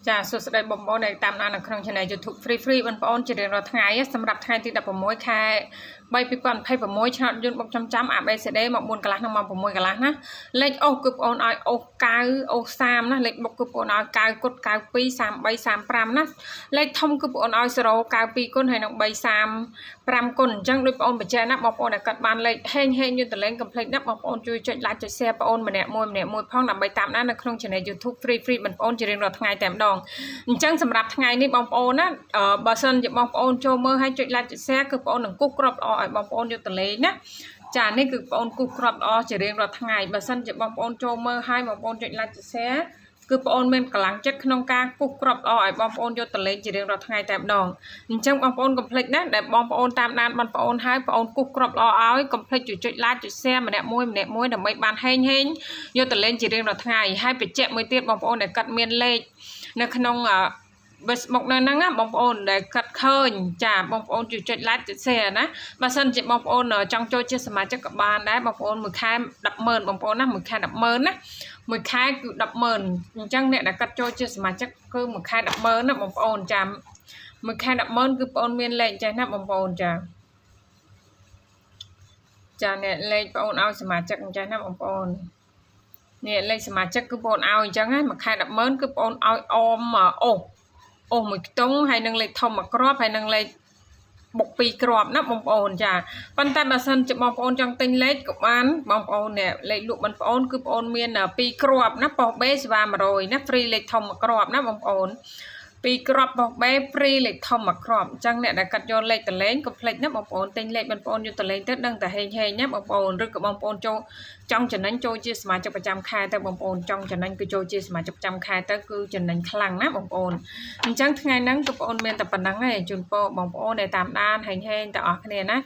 ចាសួស្តីបងប្អូនដែលតាមដាននៅក្នុង Channel YouTube Free Free បងប្អូនជារៀងរាល់ថ្ងៃសម្រាប់ថ្ងៃទី16ខែ3 2026ឆ្នោតយន្តបុកចំចាំ ABCD មក4កន្លះនិងម៉ោង6កន្លះណាលេខអូសគឺបងប្អូនឲ្យអូស9អូស30ណាលេខបុកគឺបងប្អូនឲ្យ9គុត92 33 35ណាលេខធំគឺបងប្អូនឲ្យ0 92គុណហើយនឹង3 35គុណអញ្ចឹងដូចបងប្អូនបញ្ជាក់ណាបងប្អូនដែលគាត់បានលេខហេងហេងយន្តលេងកុំភ្លេចណាបងប្អូនជួយចុច like ចុច share បងប្អូនម្នាក់មួយម្នាក់មួយផងដើម្បីតាមដាននៅក្នុង Channel YouTube Free Free បងប្អូនជារៀងរាល់ថ្ងៃតែម្ដងអញ្ចឹងសម្រាប់ថ្ងៃនេះបងប្អូនណាបើសិនជាបងប្អូនចូលមើលហើយចុច like ចុច share គឺបងប្អូននឹងគូសគ្រាប់ល្អឲ្យបងប្អូនយកទៅលេងណាចានេះគឺបងប្អូនគូសគ្រាប់ល្អជារៀងរាល់ថ្ងៃបើសិនជាបងប្អូនចូលមើលហើយបងប្អូនចុច like ចុច share គឺបងប្អូនមានកម្លាំងចិត្តក្នុងការគូសគ្រាប់ល្អឲ្យបងប្អូនយកទៅលេងជារៀងរាល់ថ្ងៃតែម្ដងអញ្ចឹងបងប្អូនកុំភ្លេចណាដែលបងប្អូនតាមដានបងប្អូនហើយបងប្អូនគូសគ្រាប់ល្អឲ្យកុំភ្លេចជួយចុច like ចុច share ម្នាក់មួយម្នាក់មួយដើម្បីបានហេងហេងយកទៅលេងជារៀងរាល់ថ្ងៃហើយបញ្ជាក់មួយទៀតបងប្អូនដែលគាត់មានលេខនៅក្នុង Facebook នៅហ្នឹងណាបងប្អូនដែលគាត់ឃើញចាបងប្អូនជួយចុច like ចុច share ណាបើសិនជាបងប្អូនចង់ចូលជាសមាជិកក៏បានដែរបងប្អូនមួយខែ100,000បងប្អូនណាមួយខែ100,000ណាមួយខែគឺ100,000អញ្ចឹងអ្នកដែលគាត់ចូលជាសមាជិកគឺមួយខែ100,000ណាបងប្អូនចាមួយខែ100,000គឺបងប្អូនមានលេខចេះណាបងប្អូនចាចាអ្នកលេខបងប្អូនឲ្យសមាជិកអញ្ចឹងណាបងប្អូននេះលេខសមាជិកគឺបងប្អូនឲ្យអញ្ចឹងណាមួយខែ100,000គឺបងប្អូនឲ្យអមអូសអូសមួយខ្ទង់ហើយនឹងលេខធំមួយគ្រាប់ហើយនឹងលេខបុកពីរគ្រាប់ណាបងប្អូនចាប៉ុន្តែបើសិនជាបងប្អូនចង់ទិញលេខក៏បានបងប្អូននេះលេខលក់បងប្អូនគឺបងប្អូនមានពីរគ្រាប់ណាប៉ុស្តិ៍ B សេវា100ណា free លេខធំមួយគ្រាប់ណាបងប្អូនពីរគ្រាប់ប៉ុស្តិ៍ B free លេខធំមួយគ្រាប់អញ្ចឹងអ្នកដែលកាត់យកលេខតលេងកុំភ្លេចណាបងប្អូនទិញលេខបងប្អូនយកតលេងទៅដឹងតែហេងហេងណាបងប្អូនឬក៏បងប្អូនចូលចង់ចំណេញចូលជាសមាជិកប្រចាំខែទៅបងប្អូនចង់ចំណេញគឺចូលជាសមាជិកប្រចាំខែទៅគឺចំណេញខ្លាំងណាបងប្អូនអញ្ចឹងថ្ងៃហ្នឹងគឺបងប្អូនមានតែប៉ុណ្្នឹងឯងជូនពរបងប្អូនដែលតាមដានហេងហេងទាំងអស់គ្នាណា។